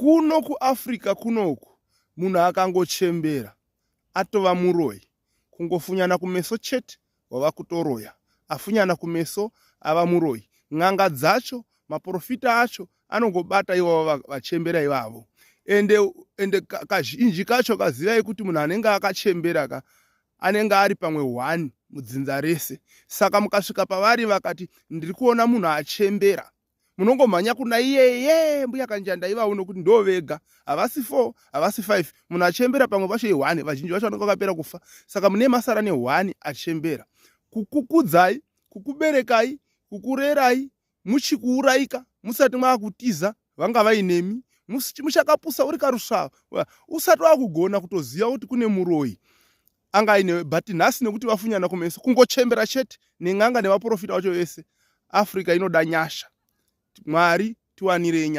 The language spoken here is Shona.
Kuno kuAfrica kunoku munhu akangochembera atova muroyi. Kungofunyana kumeso chete wava kutoroya. Afunyana kumeso ava muroyi. N'anga dzacho, maporofita acho anongobata ivavo vachembera ivavo. Ende ende kazhinji kacho kazivai kuti munhu anenge akachembera ka anenge ari pamwe one mudzinza rese. Saka mukasvika pavari vakati ndiri kuona munhu achembera munongomhanya kuna iyeye mbuya kanjanda ivavo nokuti ndo vega havasi 4 havasi 5 munhu achembera pamwe pacho i1 vazhinji vacho vanenge vakapera kufa saka mune masara ne1 achembera kukukudzai kukuberekai kukurerai muchikuuraika musati maakutiza vanga vainemi muchakapusa uri karusvava usati wakugona kutoziva kuti kune muroyi anga ainewe but nhasi nekuti vafunyana kumeso kungochembera chete nen'anga nevaprofita vacho vese africa inoda nyasha mwari tiwanirei nyasha.